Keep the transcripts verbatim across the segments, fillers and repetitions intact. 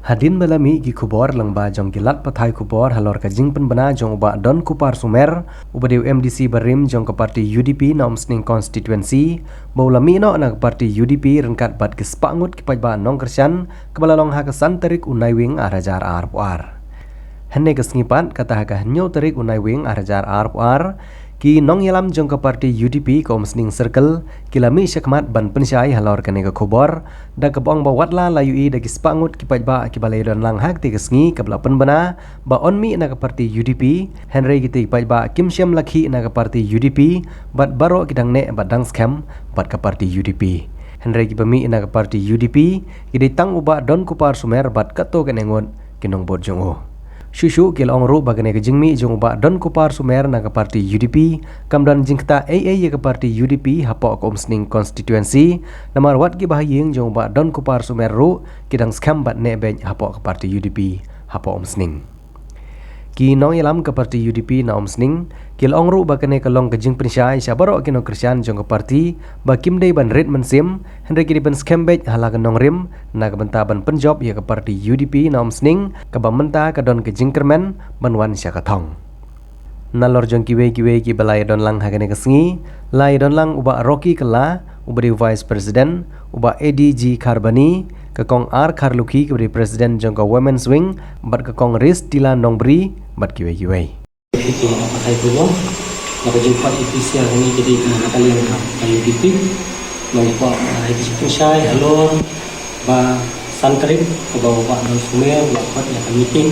Hadien ba la mih ki khubor lyngba jong ki lad pathai khubor halor ka jingpynbna jong u Bah Donkupar Sumer, uba dei u M D C barim jong ka party U D P na Umsning constituency, ba u la mih noh na ka party U D P ryngkat bad ki spah ngut ki paidbah nongkyrshan, kaba la long ha ka san tarik u Naiwieng ar hajar arphew ar. Hynne ka sngi pat, kata ha ka hynñiew tarik u Naiwieng ar hajar arphew ar, ki nongïalam jong ka party U D P ka Umsning Circle ki la mih shakhmat ban pynshai halor kane ka khubor, da kaba ong ba watla la ïohi da ki spah ngut ki paidbah kiba la ïadon lang ha katei ka sngi kaba la pynbna ba yn mih na ka party U D P, hynrei kitei ki paidbah kim shym la khih na ka party U D P, bad baroh ki dang neh bad dang skhem bad ka party U D P. Hynrei kiba mih na ka party U D P ki dei tang u Bah Donkupar Sumer bad katto katne ngut ki nongbud jong u. Shuh shuh ki la ong ruh ba kane ka jingmih jong u Bah Donkupar Sumer na ka party U D P kam don jingktah ei ei ïa ka party U D P hapoh ka Umsning constituency, namar wat kiba ha ïing jong u Bah Donkupar Sumer ruh ki dang skhem bad neh beit hapoh ka party U D P hapoh Umsning. Ki nongïalam ka party U D P na Umsning ki la ong ruh ba kane ka long ka jingpynshai sha baroh ki nongkyrshan jong ka party ba kim dei ban rit mynsiem, hynrei ki dei ban skhem beit ha la ka nongrim na ka bynta ban pynjop ïa ka party U D P na Umsning, kaba mynta ka don ka jingkyrmen ban wan sha ka thong. Nalor jong kiwei kiwei kiba la ïadon lang ha kane ka sngi, la ïadon lang u Bah Rocky Kylla, uba dei u Vice President, u Bah A D G Kharbani, ka Kong R Kharlukhi, kaba dei President jong ka Women's Wing, bad ka Kong Ristila Nongbri, bad kiwei kiwei. Ki pathai khubor, na ka jingpynpaw ïa phi sha kane ka dei ka na ka liang ka U D P. Nongpynpaw ïa ka jingpynshai halor ba san tarik kaba u Bah Don Sumer u la khot ïa ka meeting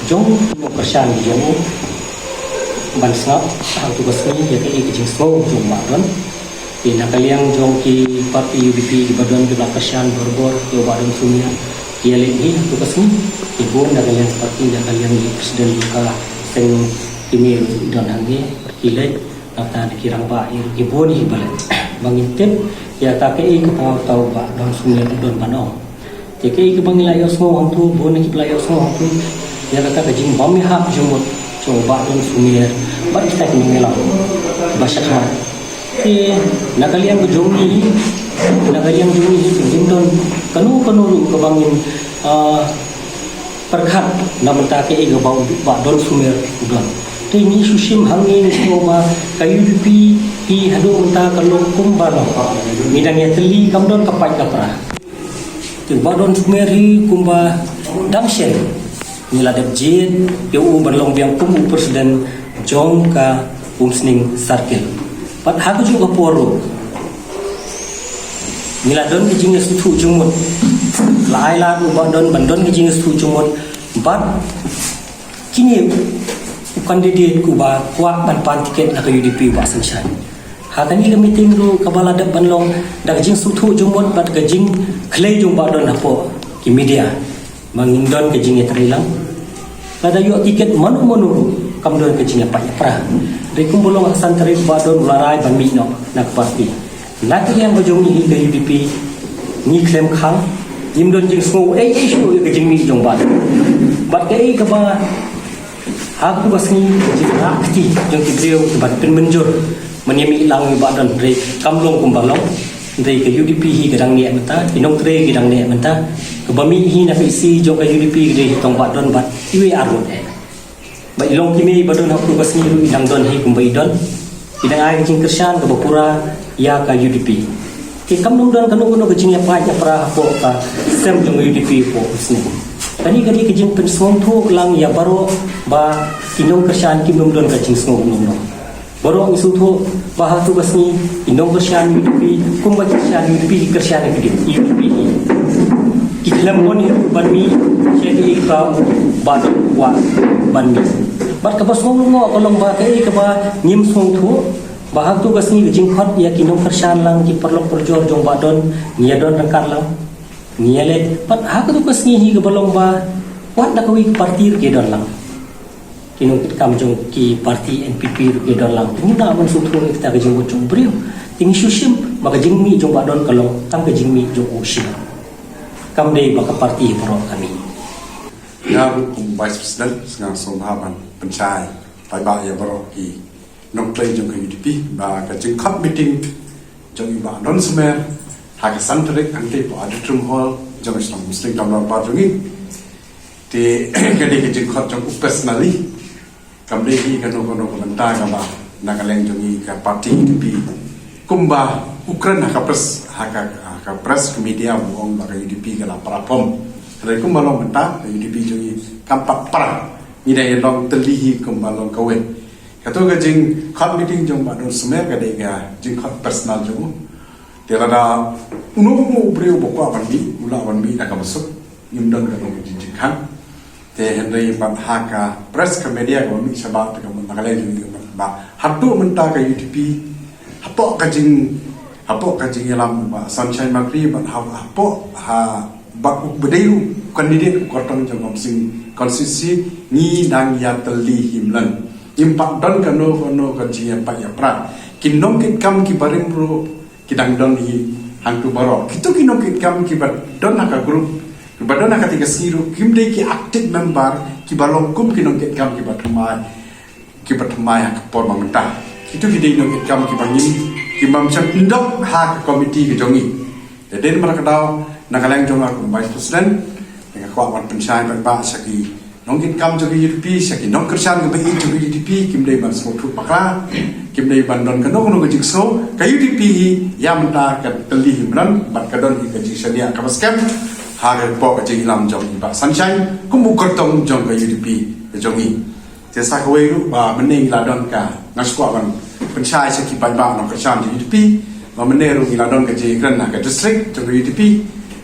jong ki nongkyrshan jong u ban sngap ha tu ka sngi ïa ka, ïa ka jingsngew jong u Bah Don. Te na ka liang jong ki party U D P kiba don kiba kyrshan barabor ïa u Bah Don Sumer, ki ïaleh hi ha tu ka sngi. Te bun na ka liang party, na ka liang i president ka seng, ki mih ruh don hangne, ki leit, nangta ki rangbah ruh ki bun hi ba leit. Ba ngin tip ïa ka kaei kaba uta u Bah Don Sumer u don ban ong. Te kaei kaba ngi la ïohsngew hangtu, bun na kiba la ïohsngew hangtu ïa kata ka jingbym ïahap jingmut jong u Bah Don Sumer bad kita ki nongïalam ba shakhmat. Te na ka liang ka jong ngi, na ka liang jong ngi hi, ngim don kano kano ruh kaba ngin, ah, pyrkhat na bynta kaei kaba u Bah Don Sumer u don. Te ngi shu shim hangne, ngi shu ong ba ka U D P hi haduh mynta ka long kumba long. Ngi dang ïatylli, kam don ka pait ka pra. Te u Bah Don Sumer hi kumba dang shen ngi la dep jied ïa u ban long biang kum u president jong ka Umsning Circle. Bad ha kajuh ka por ruh ngi la don ka jingïasngewthuh jingmut, la ai lad u Bah Don ban don ka jingïasngewthuh jingmut bad kine u candidate uba kwah ban pan tiket na ka U D P, u Bah Sunshine. Ha kane ka meeting ruh kaba la dep ban long da ka jingsngewthuh jingmut bad ka jingkhlei jong u Bah Don hapoh ki media ba ngim don ka jingïatreilang. Lada ïoh tiket mano mano ruh kam don ka jingïapait ïapra. Hynrei kumba long ha ka san tarik u Bah Don u la rai ban mih noh na ka party. Na ka liang ka jong ngi hi ka U D P, ngi khlem khang, ngim don jingsngew ei ei shuh ïa ka jingmih jong u Bah Don. Bad kaei kaba ha tu ka sngi, ka jingrah kti jong ki briew kiban pynmynjur ban ïamih lang ïa u Bah Don, hynrei kam long kumba long. Hynrei ka U D P hi ka dang neh mynta, ki nongtrei ki dang neh mynta. Kaba mih hi na ka E C jong ka U D P ka dei hi tang u Bah Don bad iwei ar ngut eh. Ba i longkmie i Bah Don ha tu ka sngi ruh i dang don hi kumba i don. I dang ai ka jingkyrshan kaba pura ïa ka U D P. Te kam don kano kano ka jingïapait ïapra hapoh ka sem jong ka U D P hapoh ka sngi. Kane ka dei ka jingpynsngewthuh lang ïa baroh ba ki nongkyrshan kim don ka jingsngew kumno. Baroh ngi sngewthuh ba ha tu ka sngi ki nongkyrshan U D P kumba ki kyrshan U D P, ki kyrshan U D P, U D P hi. Ki khlem bun hi ban mih sha kaei kaba u Bah Don u kwah ban mih. Bad kaba sngewlyngngoh ka long ba kaei kaba ngim sngewthuh ba ha tu ka sngi ka jingkhot ïa ki nongkyrshan lang, ki paralok parajor jong u Bah Don, ngi ïadon ryngkat lang, ngi ïaleh. Bad ha tu ka sngi hi kaba long ba wat da kawei ka party ruh ki don lang. Ki nongkitkam jong ki party N P P ruh ki don lang. Te ngim lah ban sngewthuh ïa kita ki jingmut jong u briew. Te ngi shu shim ba ka jingmih jong u Bah Don ka long tang ka jingmih jong u shisha. Kam dei ba ka party baroh ka mih. Nga ruh kum Vice President nga sngewbha ban pynshai paidbah ïa baroh ki nongtrei jong ka U D P ba ka jingkhot meeting jong i Bah Don Sumer ha ka san tarik hangtei hapoh Auditorium Hall jong ka shnong Umsning Tamdong Hepar jong ngi. Te ka dei ka jingkhot jong u personally. Kam dei hi kano kano ka bynta kaba na ka liang jong i ka party U D P. Kumba u kren ha ka press, ha ka, ha ka press ka media u ong ba ka U D P ka la para pom. Hynrei kumba long mynta ka U D P jong i kam pat para. Ngi dang ïa long tylli hi kumba long kawei. Kato ka jingkhot meeting jong Bah Don Sumer ka dei ka jingkhot personal jong u. Te lada uno uno u briew ba kwah ban mih, u lah ban mih da kaba suk. Ngim don kano ka jingjynjar. Te hynrei pat ha ka press ka media kaba mih shabar te ka mut na ka liang jong i ba haduh mynta ka U D P hapoh ka jing, hapoh ka jingïalam Bah Sunshine Makri bad ha, hapoh ha Bah u ba dei u candidate u kyrtong jong ka Umsning constituency, ngi dang ïa tylli hi mlien. Ngim pat don kano kano ka jingïapait ïapra. Ki nongkitkam kiba rim ruh ki dang don hi hangtu baroh. Kito ki nongkitkam kiba don ha ka group, kiba don ha kata ka sngi ruh, kim dei ki active member kiba long kum ki nongkitkam kiba thymmai, kiba thymmai ha ka por ba mynta. Kito ki dei nongkitkam kiba ngim, kiba ym shym pyndep ha ka committee ka jong ngi. Te dei namar kata ka daw na ka liang jong nga kum Vice President, nga kwah ban pynshai paidbah sha ki nongkitkam jong ka U D P, sha ki nongkyrshan kiba ïeit jong ka U D P, kim dei ban sngewthuh bakla, kim dei ban don kano kano ka jingsngew. Ka U D P hi ïa mynta ka tylli hi mlien bad ka don hi ka jingshaniah kaba skhem hapoh ka jingïalam jong i Bah Sunshine kum u kyrtong jong ka U D P ka jong i. Te sa kawei ruh ba mynne ngi la don ka, nga sngewkwah ban pynshai sha ki paidbah nongkyrshan jong U D P ba mynne ruh ngi la don ka jingkren ha ka district jong ka U D P.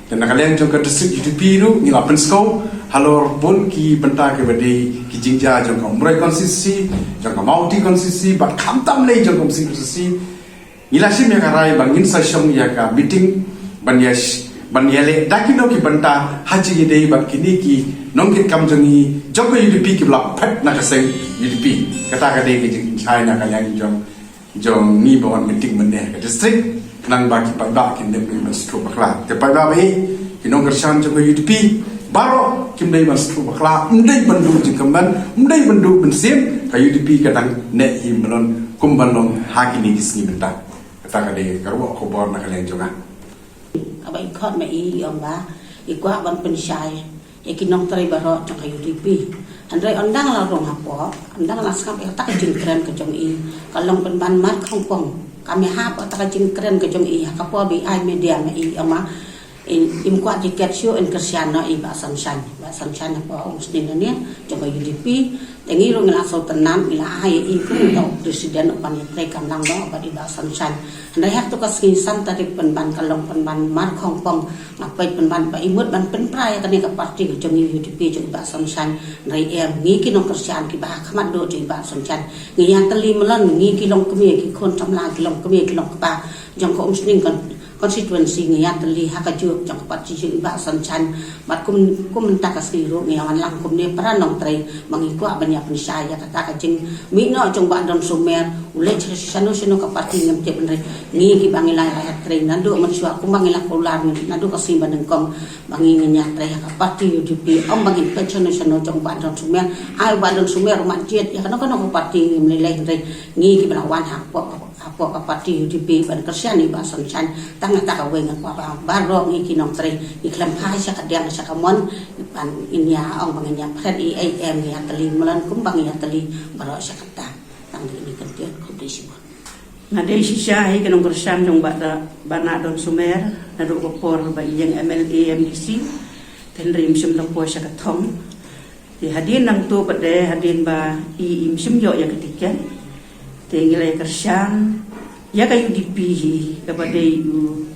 Te na ka liang jong ka district U D P ruh ngi la pynsngew halor bun ki bynta kiba dei ki jingjia jong ka Umroi constituency, jong ka Mawhati constituency bad khamtam lei jong ka Umsning constituency. Ngi la shim ïa ka rai ba ngin sa shong ïa ka meeting ban ïa sh-, ban ïaleh da kino ki bynta ha jingïadei bad kine ki nongkitkam jong ngi jong ka U D P kiba la phet na ka seng U D P. Kata ka dei ka jingshai na ka liang jong, jong ngi ba wan meeting mynne ha ka district. Khnang ba ki paidbah kin dei ban sngewthuh bakla. Te paidbah ba ïeit, ki nongkyrshan jong ka U D P baroh kim dei ban sngewthuh bakla, ym dei ban duh jingkmen, ym dei ban duh mynsiem, ka U D P ka dang neh hi mlien kumba long ha kine ki sngi mynta. Kata ka dei ka ruh ka khubor na ka liang jong nga. Kaba i khot ma i ong ba i kwah ban pynshai ïa ki nongtrei baroh jong ka U D P. Hynrei ym dang la rung hapoh, ym dang la sngap ïa kata ka jingkren ka jong i, ka long pynban markhongpong. Kam ïahap ïa kata ka jingkren ka jong i ha ka por ba i ai media ma i ong ba in, im kwah tiket shuh, in kyrshan noh ïa i Bah Sunshine. Bah Sunshine hapoh Umsning ne jong ka U D P. Te ngi ruh ngi la sngewtynnat, ngi la ai ïa i kum uta u president u ban ïatrei kam lang noh bad i Bah Sunshine. Hynrei ha kato ka sngi san tarik pynban ka long pynban markhongpong. Nga peit pynban ba i mut ban pynpra ïa kane ka party ka jong i U D P jong i Bah Sunshine. Hynrei em, ngi ki nongkyrshan kiba ha khmat duh jong i Bah Sunshine, ngi ïa tylli mlien, ngi ki longkmie, ki khun samla, ki longkmie, ki longkpa jong ka Umsning con-, constituency, ngi ïa tylli ha kajuh jong ka party jong i Bah Sunshine. Bad kum, kum mynta ka sngi ruh ngi ïa wan lang kumne para nongtrei ba ngi kwah ban ïa pynshai ïa kata ka jingmih noh jong Bah Don Sumer. U leit shano shano ka party ngim tip, hynrei ngi kiba ngi la ïa trei naduh mynshuwa kumba ngi la kular naduh ka sngi ba nyngkong ba ngi ngin ïa trei ha ka party U D P, ym ba ngin peit shano shano jong Bah Don Sumer. Ai Bah Don Sumer u mat jied ïa kano kano ka party ngim lei lei, hynrei ngi kiba la wan hapoh, hapoh ka party U D P ban kyrshan ïa i Bah Sunshine. Tang kata kawei nga kwah ba baroh ngi ki nongtrei ngi khlem phai sha ka diang sha ka mon ban ngin ïa ong ba ngin ïa phred ei ei, em, ngi ïa tylli mlien kumba ngi ïa tylli baroh sha kata. Tang kine ki kyntien, khublei shibun. Nga dei shisha hi ka nongkyrshan jong Bah Da-, Bah Nah Don Sumer naduh ka por ba i ïeng M L A M D C. Te hynrei im shym la poi sha ka thong. Te hadien nangto pat de hadien ba i im shym ïoh ïa ka tiket, te ngi la ïa kyrshan ïa ka U D P hi kaba dei u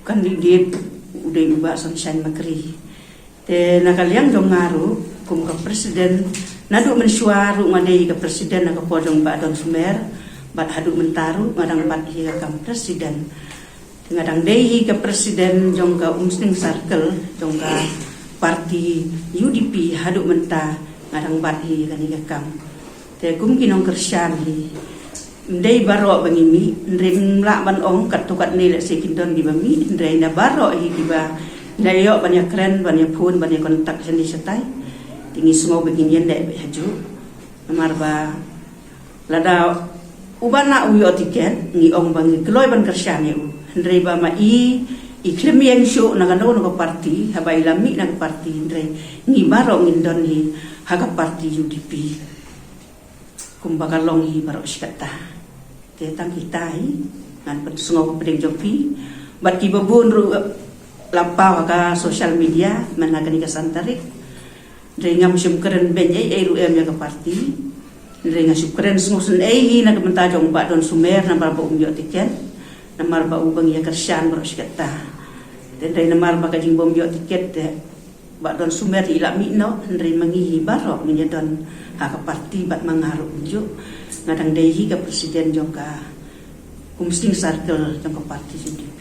candidate u dei u Bah Sunshine Makri. Te na ka liang jong nga ruh kum ka president, naduh mynshuwa ruh nga dei ka president ha ka por jong Bah Don Sumer, bad haduh mynta ruh nga dang bat hi ka kam president. Te nga dang dei hi ka president jong ka Umsning Circle jong ka party U D P, haduh mynta nga dang bat hi kane ka kam. Te kum ki nongkyrshan hi, ym dei baroh ba ngi mih, ym dei, ym lah ban ong katto katne, lehse kin don kiba mih, hynrei na baroh hi kiba ngi ïoh ban ïa kren, ban ïa phone, ban ïa contact shane shatai, te ngi sngew ba ngin ïeng leh beit hajuh. Namar ba lada u Bah Nah u ïoh tiket ngi ong ba ngi kloi ban kyrshan ïa u, hynrei ba ma i I khlem ïeng shuh na kano kano ka party, haba i la mih na ka party, hynrei ngi baroh ngin don hi ha ka party U D P. Kumba ka long hi baroh shi katta. Te tang kita hi ngan pynsngew ka pdeng jong phi. Bad kiba bun ruh la paw ha ka social media mynta kane ka san tarik. Hynrei ngam shym kren beiñ ei ei ruh em ïa ka party. Hynrei nga shu kren sngewsynei hi na ka bynta jong Bah Don Sumer namar ba um ïoh tiket. Namar ba u ba ngi ïa kyrshan baroh shi katta. Te hynrei namar ba ka jingbym ïoh tiket te Bah Don Sumer i la mih noh, hynrei ma ngi hi baroh ngin ïa don ha ka party bad ma nga ruh kumjuh. Nga dang dei hi ka president jong ka Umsning Circle jong ka party U D P.